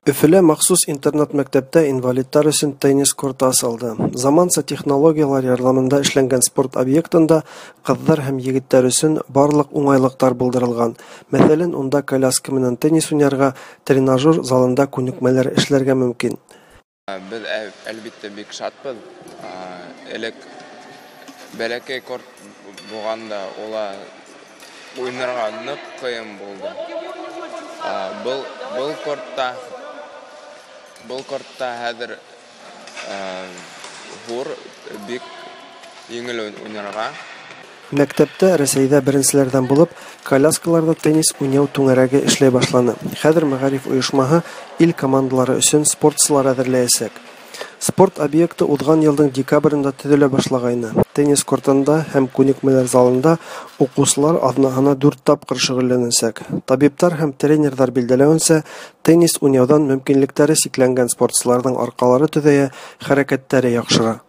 Өфелә махсус интернат-мәктәптә инвалидлар өчен теннис корты асылды. Заманча технологияләр ярдәмендә эшләнгән спорт объектында кызлар һәм егетләр өчен барлык уңайлыклар булдырылган. Мәсәлән, унда коляска белән теннис уйнарга, тренажер залында күнекмәләр эшләргә мөмкин. Без, әлбиттә, бик шатбыз. Элек бәләкәй корт булганда, ула уйнарга нык кыен булды. Был, был кортта, был кортта хәзер хур бик җиңел уйнарга. Мәктәптә Рәсәйдә беренчеләрдән булып коляскаларда теннис уйнау түңәрәге эшләй башланы. Хәзер мәгариф оешмаһы ил командалары өчен спортчылар әзерләячәк. Спорт объекты узган елның декабрендә төзелә башлагайны. Теннис кортында һәм күнекмәләр залында укучылар атнаһына 4 тапкыр шөгыльләнәчәк. Табиблар һәм тренерлар билгеләвенчә, теннис уйнаудан мөмкинлекләре чикләнгән спортчыларның аркалары төзәя, хәрәкәтләре яхшыра.